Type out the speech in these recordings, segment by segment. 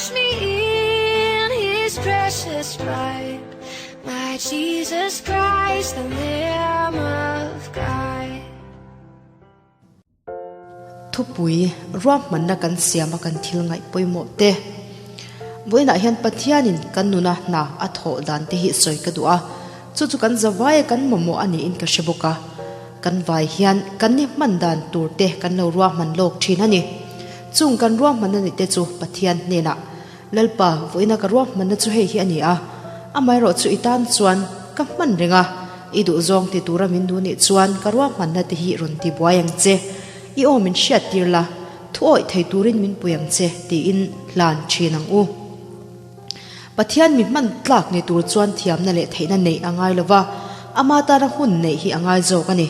Wash me in his precious blood. My Jesus Christ, the Lamb of God. Thupui, Ruahmanna kan siama kan thil ngaih pawimawh te. Vawiinah hian Pathianin kan nuna hna a thawh dan te hi sawi ka duh a, chu chu kan zavaia kan mamawh a niin ka hre bawk a. Kan vai hian kan ni hman dan tur te kan lo ruahman lawk thin a ni. Chung kan ruahmanna ni te chu Pathian hnenah, Lalpa, vawiina ka ruahmanna chu hei hi a ni a, amaherawh chu i tan chuan ka hman reng a, i duhzawng ti tura min duh nih chuan ka ruahmanna te hi rawn ti buai ang che, i aw min hriat tir la, thu awih thei turin min pui ang che, tiin hlan thin ang u. Pathian mi hman tlak ni tur chuan thiamna leh theihna neih a ngai lo va, ama tana hun neih hi a ngai zawk a ni.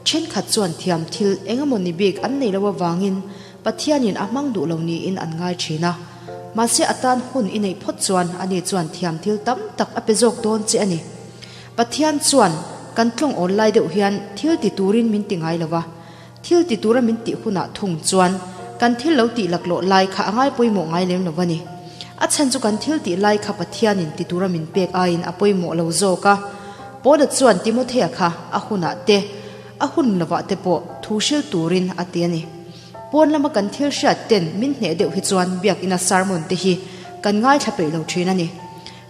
Thenkhat chuan thiam thil eng emaw ni bik an nei lo avangin Pathianin a hmang duh lo niin an ngai thin a. Mahse a tan hun i neih phawt chuan ani chuan thiam thil tam tak a pe zawk dawn che a ni. Pathian chuan kan tlawng awl lai deuh hian thil ti turin min ti ngai lo va. Thil ti tura min tih hunah thung chuan kan thil lo tih laklawh lai kha a ngai pawimawh ngai lem lo a ni. A chhan chu kan thil tih lai kha Pathianin ti tura min pek aiin a pawimawh lo zawk a. Paula chuan Timothea kha a hunah te, a hun lovah te pawh thu hril turin a ti a ni. Pawn lama kan thil hriat ten min hneh deuh hi chuan biakina sermon te hi kan ngaithla peih lo thin a ni.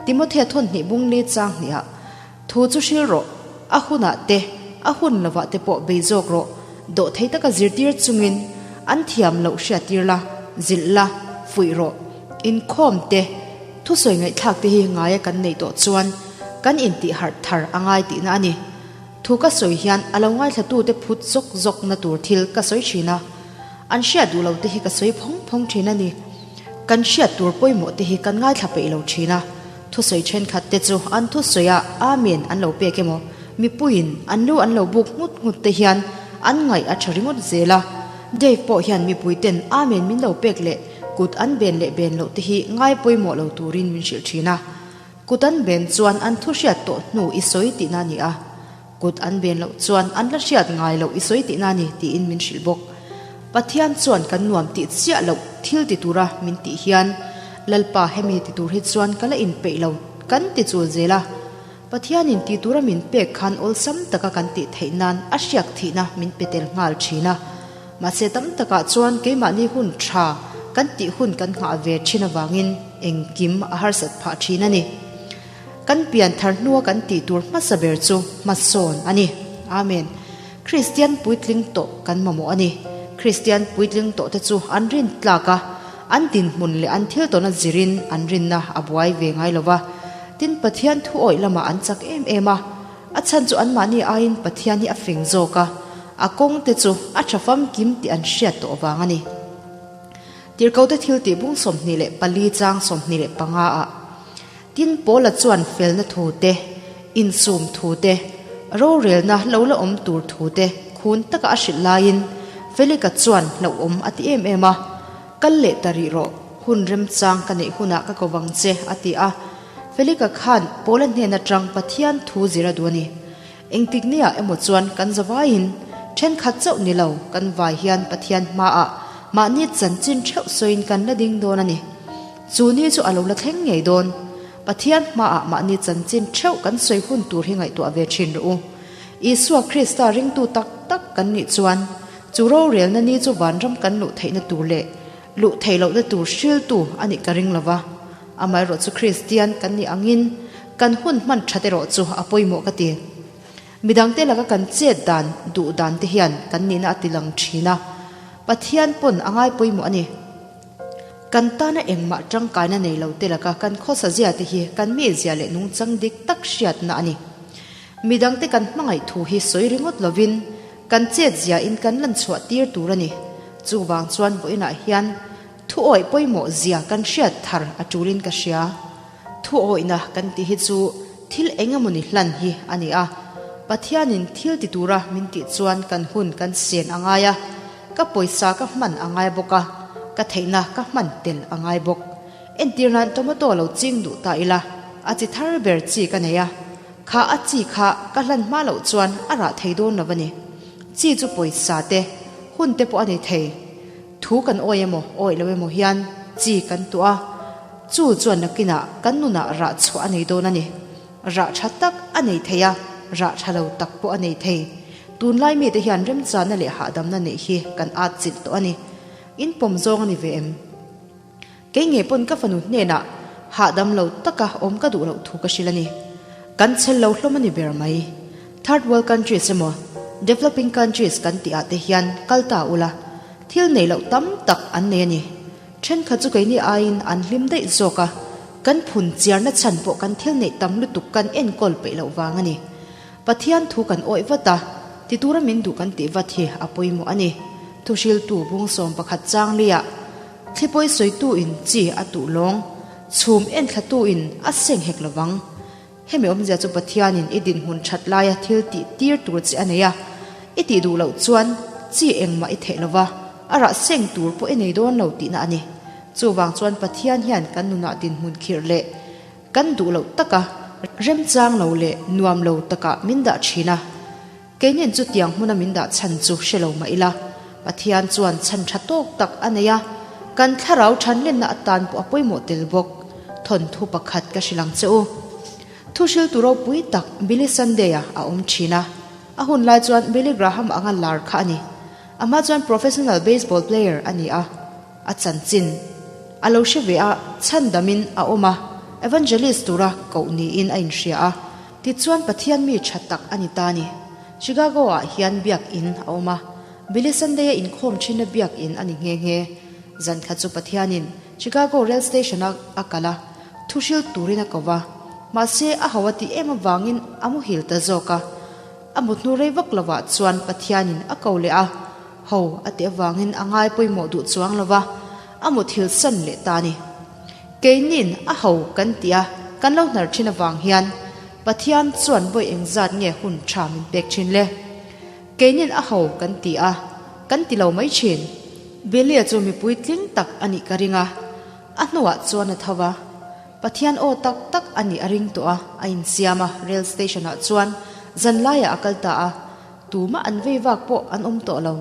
Timothea thawnhnih bung li chang hnihah thu chu hril rawh, a hunah te, a hun lovah te pawh bei zawk rawh, dawh thei taka zirtir chungin an thiam loh hriattir la, zilh la, fuih rawh, inkhawm te, thusawi ngaihthlak te hi ngaia kan neih tawh chuan kan intihharh thar a ngai tihna a ni. Thu ka sawi hian a lo ngaithlatute phut zawk zawk na tur thil ka sawi thin a, an hriat duh lo te hi ka sawi phawng phawng thin a ni. Kan hriat tur pawimawh te hi kan ngaithla peih lo thin a, thusawi thenkhat te chu an thusawi ah Amen an lo pek emaw, mipuiin an lu an lo buk nghut nghut te hian an ngaih a tha ringawt zel a. Dave pawh hian mipui ten Amen min lo pek leh kut an ben leh ben loh te hi ngai pawimawh lo turin min hrilh thin a. Kut an ben chuan an thu hriat tawh hnu i sawi tihna a ni a, kut an ben loh chuan an la hriat ngai loh i sawi tihna a ni tiin min hrilh bawk. Pathian chuan kan nuam tih chiah loh thil ti tura min tih hian Lalpa hemi ti tur hi chuan ka la inpeih lo kan ti chul zel a. Pathianin ti tura min pek khan awlsam taka kan tih theih nan a hriak thihna min pe tel nghal thin a. Mahse tam takah chuan keimahni hun tha kan tih hun kan nghah ve thin avangin engkim a harsat phah thin a ni. Kan pian thar hnua kan tih tur hmasa ber chu hmasawn a ni. Amen. Kristian puitling tawh kan mamawh a ni. Kristian puitling tawh te chu an rin tlak a, an dinhmun leh an thil tawna zirin an rinna a buai ve ngai lo va. Tin, Pathian thu awih lamah an chak em em a. A chhan chu anmahni aiin Pathian hi a fing zawk a, a kawng te chu a tha famkim tih an hriat tawh vang a ni. Tirhkote thil tih bung 24 chang 25 ah Tin Paula chuan felna thu te, insum thu te, rorelna lo la awm tur thu te khun taka a hrilh laiin Felika chuan hlauhawm a ti em em a, Kal leh ta rih rawh, hun remchang ka neih hunah ka ko vang che, a ti a. Felika khan Paula hnen atang Pathian thu zir a duh a ni. Engtik niah emaw chuan kan zavaiin thenkhat chauh ni lo kan vai hian Pathian hmaah mahni chanchin theuh sawiin kan la ding dawn a ni. Chu ni chu a lo la thleng ngei dawn. Pathian hmaah mahni chanchin theuh kan sawi hun tur hi ngaihtuah ve thin rawh u. Isua Krista ringtu tak tak kan nih chuan chu rorelna ni chu vanram kan luh theihna tur leh luh theih lohna tur hriltu a nih ka ring lo va. Amaherawh chu Kristian kan nih angin kan hun hman that erawh chu a pawimawh ka ti. Midangte laka kan chet dan duh dan te hian kan nihna a ti lang thin a, Pathian pawn a ngai pawimawh a ni. Kan tana engmah tangkaina nei lo te laka kan khawsa zia te hi kan mizia leh nungchang dik tak hriatna a ni. Midangte kan hmangaih thu hi sawi ringawt lovin kan chet zia in kan lan chhuah tir tur a ni. Chuvang chuan vawiinah hian Thu awih pawimawh zia kan hriat thar a tulin ka hria. Thu awihna kan tih hi chu thil eng emawni hlan hi a ni a. Pathianin thil ti tura min tih chuan kan hun kan sen a ngai a, ka pawisa ka hman a ngai bawk a, ka theihna ka hman tel a ngai bawk. Entir nan tomato lo ching duh ta ila, a chi thar ber chi ka nei a, kha a chi kha ka hlan hma loh chuan a rah thei dawn lo a ni. Chi chu pawisa te, hun te pawh a ni thei. Thu kan awi emaw, awi lo emaw hian chi kan tuah a. Chu chuan nakinah kan nunah rah chhuah a nei dawn a ni. Rah tha tak a nei thei a, rah tha lo tak pawh a nei thei. Tunlai mite hian remchana leh hahdamna neih hi kan at chilh tawh a ni. In pawm zawng a ni ve em? Kei nge pawn ka fanu hnenah hahdam lo taka awm ka duh loh thu ka hrilh a ni. Kan chhel lo hlawm a ni ber mai. Third world countries emaw developing countries kan tih ah te hian kal ta ula, thil nei loh tam tak an nei a ni. Thenkhat chu keini aiin an hlim daih zawk a, kan phun chiarna chhan pawh kan thil neih tam lutuk kan enkawl peih loh vang a ni. Pathian thu kan awih vat a, ti tura min duh kan tih vat hi a pawimawh a ni. Thuhriltu bungsawm pakhat changlia Thlipawih sawitu in chi a tuh lawng, chhum enthlatu in a seng hek lovang. Hemi awmzia chu Pathianin i dinhmun that laia thil tih tir tur che a nei a, i tih duh loh chuan chi engmah i theih lova, a rah seng tur pawh i nei dawn lo tihna a ni. Chuvang chuan Pathian hian kan nunah dinhmun khirh leh kan duh loh taka remchang lo leh nuam lo takah min dah thin a. Keinin chutiang hmuna min dah chhan chu hre lo mah ila, Pathian chuan chhan tha tawk tak a nei a, kan thlarau thanlenna atan pawh a pawimawh tel bawk. Thawnthu pakhat ka hrilh ang che u. Thuhriltu ropui tak Billy Sunday-a a awm thin a. A hun lai chuan Billy Graham anga lar kha a ni. Amah chuan professional baseball player a ni a. A chanchin a lo hre ve a, chhandamin a awm a, evangelist tura koh niin a inhria a. Tichuan Pathian mi tha tak a ni ta ni. Chicago ah hian biak in a awm a, Billy Sunday a inkhawm thinna biak in a ni nghe nghe. Zan khat chu Pathianin Chicago rail station a a kal a, thu hril turin a ko va. Mahse a ho a tih em avangin a muhil ta zawk a. A mut hnu rei vak lovah chuan Pathianin a ko leh a, ho a tih avangin a ngai pawimawh duh chuang lova, a muthil san leh ta ni. Keinin a ho kan tih a, kan lo hnar thin avang hian Pathian chuan vawi engzat nge hun tha min pek thin le? Keinin a ho kan ti a, kan ti lo mai thin. Belia chu mipui tling tak a nih ka ring a, a hnuah chuan a tho va. Pathian aw tak tak a nih a ring tawh a, a insiam a, rail station ah chuan zanlaiah a kal ta a, tumah an vei vak pawh an awm tawh lo.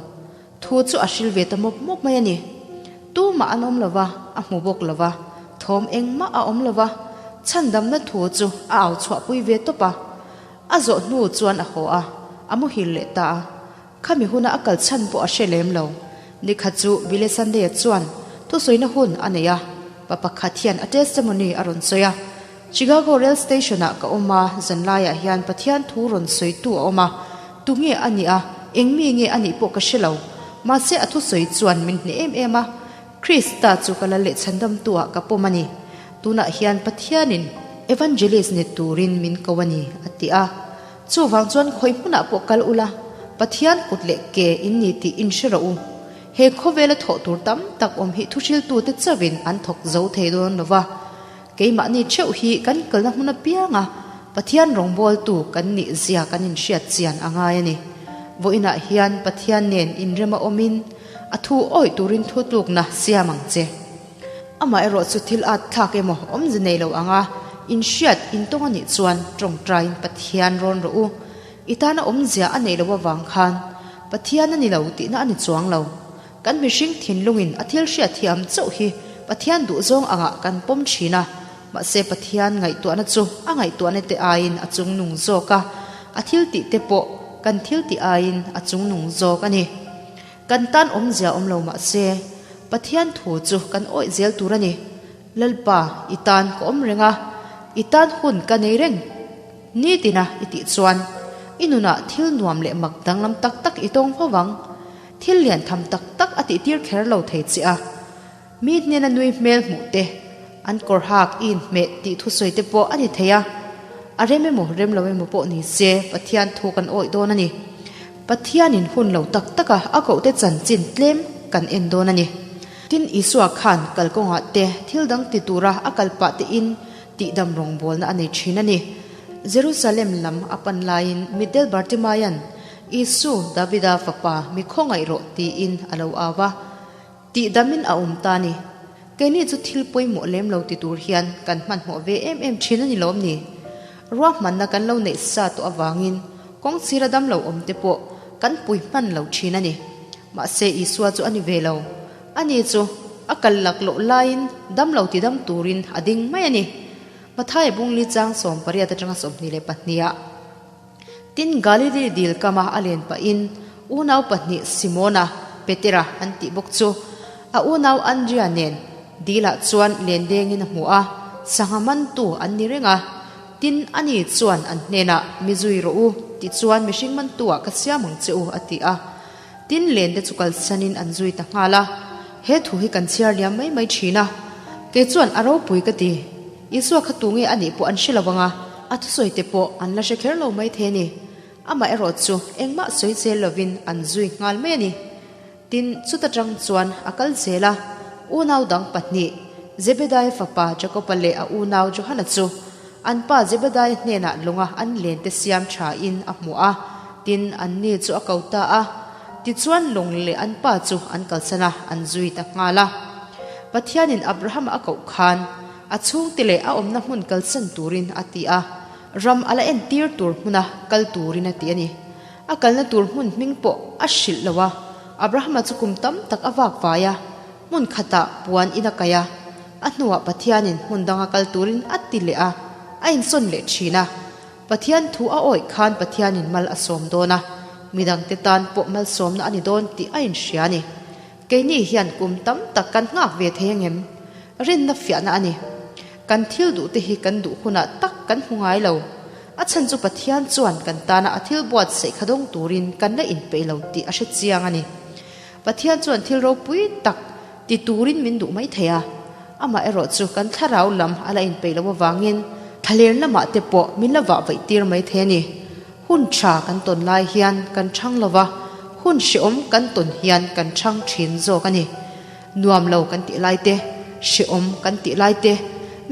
Thu chu a hril ve ta mawp mawp mai a ni. Tumah an awm lo va, a hmu bawk lo va, thawm engmah a awm lo va, chhandamna thu chu a au chhuahpui ve tawp a. A zawh hnu chuan a haw a, a muhil leh ta a. Khami huna a kal chhan pawh a hre lem lo. Nikhat chu Billy Sunday-a chuan thusawina hun a nei a, pa pakhat hian a testimony a rawn sawi a. Chicago rail station-ah ka awm a, zanlaiah hian Pathian thu rawn sawitu a awm a, tunge a nih a, eng mi nge a nih pawh ka hre lo. Mahse a thusawi chuan min hneh em em a, Krista chu ka la leh chhandamtu-ah ka pawm a ni. Tunah hian Pathianin evangelist ni turin min ko a ni, a ti a. Chuvang chuan khawi hmunah pawh kal ula, Pathian kut leh ke in ni tih in hre rawh u. He khawvela thawh tur tam tak awm hi thuhriltute chauhin an thawk zo thei dawn lo va. Keimahni theuh hi kan kalna hmun apianga Pathian rawngbawltu kan nih zia kan inhriat chian a ngai a ni. Vawiinah hian Pathian nen inrema awmin a thu awih turin thutlukna siam ang che. Amaherawh chu thil at thlak emaw awmze nei lo anga inhriat intawng a nih chuan tawngtaiin Pathian rawn rawh u. I tana awmzia a neih loh avang khan Pathian a ni lo tihna a ni chuang lo. Kan mihring thinlungin a thil hriatthiam chauh hi Pathian duhzawng angah kan pawm thin a, mahse Pathian ngaihtuahna chu a ngaihtuahna te aiin a chungnung zawk a, a thil tih te pawh kan thil tih aiin a chungnung zawk a ni. Kan tan awmzia awm lo mahse Pathian thu chu kan awih zel tur a ni. Lalpa, i tan ka awm reng a, i tan hun ka nei reng. Nitina i tih chuan i nunah thil nuam leh mak danglam tak tak i tawng fo vang. Thil lian tham tak tak a tihtir kher lo thei che a, mi hnena nui hmel hmuh te, an kawr hak i inhmeh tih thusawi te pawh a ni thei a. A rem emaw rem lo emaw pawh ni se Pathian thu kan awih dawn a ni. Pathianin hun lo tak taka a kohte chanchin tlem kan en dawn a ni. Tin, Isua khan kalkawngah te thil dang ti tura a kal pah tein tihdam rawngbawlna a nei thin a ni. Jerusalem lam a pan laiin Mitdel Bartimaian Isu, Davida fapa, mi khawngaih rawh tiin a lo au va. Tihdamin a awm ta ni. Keini chu thil pawimawh lem lo ti tur hian kan hmanhmawh ve em em thin a ni lawm ni? Ruahmanna kan lo neih sa tawh avangin kawng sira dam lo awm te pawh kan pui hman lo thin a ni. Mahse Isua chu a ni ve lo. Ani chu. a kal laklawh laiin damlo tidam turin a ding mai a ni. Mathaia bungli chang 18 atanga 22 ah. Tin, Galili dil kama a len pahin unau pahnih Simona, Petera an tih bawk chu a unau Andria nen dilah chuan len dengin a hmu a, sangha mantu an ni reng a. Tin, ani chuan an hnenah, Mi zui rawh u, tichuan mihring mantuah ka siam ang che u, a ti a. Tin, lente chu kalsanin an zui ta nghal a. He thu hi kan chhiar liam mai mai thin a, kei chuan a ropui ka ti. Isua kha tu nge a nih pawh an hre lo ang a, a thusawi te pawh an la hre kher lo mai thei a ni. Amah erawh chu engmah sawi zel lovin an zui nghal mai a ni. Tin, chuta tang chuan a kal zel a, unau dang pahnih, Zebedai fapa Jakoba leh a unau Johana chu an pa Zebedai hnenah lawnga an lente siam thain a hmu a, tin, anni chu a ko ta a. Tichuan lawng leh an pa chu an kalsan a, an zui ta nghal a. Pathianin Abraham a koh khan a chhungte leh a awmna hmun kalsan turin a ti a, ram a la entir tur hmuna kal turin a ti a ni. A kalna tur hmun hming pawh a hrilh lo a, Abrahama chu kum tam tak a vak vai a, hmun khatah puan in a kaih a, a hnuah Pathianin hmun danga kal turin a ti leh a, a insawn leh thin a. Pathian thu a awih khan Pathianin mal a sawm dawn a, midangte tan pawh malsawmna a ni dawn tih a inhria a ni. Keini hian kum tam tak kan nghak ve thei angem? Rinna fiahna a ni. Kan thil duhte hi kan duh hunah tak kan hmu ngai lo. A chhan chu Pathian chuan kan tana a thil buatsaih kha dawng turin kan la inpeih lo tih a hre chiang a ni. Pathian chuan thil ropui tak ti turin min duh mai thei a, amaherawh chu kan thlarau lam a la inpeih loh avangin thlaler lamah te pawh min la vah vaih tir mai thei a ni. Hun tha kan tawn lai hian kan chhang lo va, hun hrehawm kan tawn hian kan chhang thin zawk a ni. Nuam lo kan tih lai te, hrehawm kan tih lai te,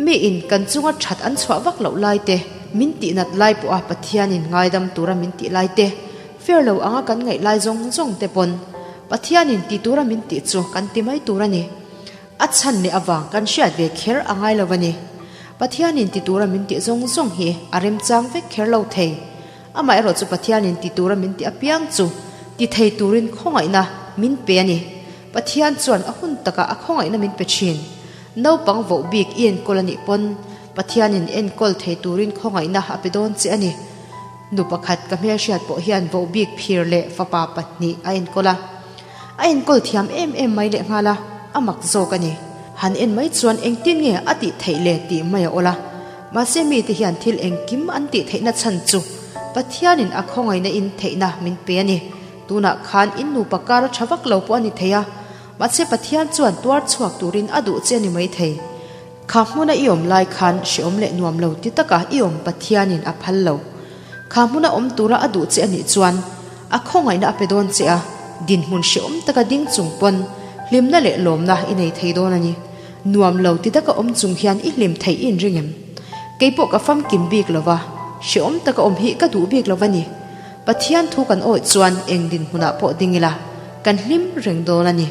miin kan chunga that an chhuah vak loh lai te, min tihnat lai pawha Pathianin ngaidam tura min tih lai te, fair lo anga kan ngaih lai zawng zawng te pawn Pathianin ti tura min tih chu kan ti mai tur a ni. A chhan leh avang kan hriat ve kher a ngai lo a ni. Pathianin ti tura min tih zawng zawng hi a remchang vek kher lo thei. Amaherawh chu Pathianin ti tura min tih apiang chu ti thei turin khawngaihna min pe a ni. Pathian chuan a hun takah a khawngaihna min pe thin. Naupang voh bik i enkawl a nih pawn Pathianin enkawl thei turin khawngaihna a pe dawn che a ni. Nu pakhat ka hmelhriat pawh hian voh bik phir leh fapa pahnih a enkawl a. A enkawl thiam em em mai lehnghal a, a mak zawk a ni. Han en mai chuan engtin nge a tih theih le tih mai a awl a. Mahse mite hian thil engkim an tih theihna chhan chu Pathianin a khawngaihna in theihna min pe a ni. Tunah khan in nupa kar a tha vak lo pawh a ni thei a, mahse Pathian chuan tuar chhuak turin a duh che a ni mai thei. Kha hmuna i awm lai khan hreawm leh nuam lo ti taka i awm Pathianin a phal lo. Kha hmuna awm tura a duh che a nih chuan a khawngaihna a pe dawn che a, dinhmun hreawm taka ding chung pawn hlimna leh lawmna i nei thei dawn a ni. Nuam lo ti taka awm chung hian i hlim theih i inring em? Kei pawh ka famkim bik lo va, hreawm taka awm hi ka duh bik lo va ni. Pathian thu kan awih chuan eng dinhmunah pawh ding ila, kan hlim reng dawn a ni.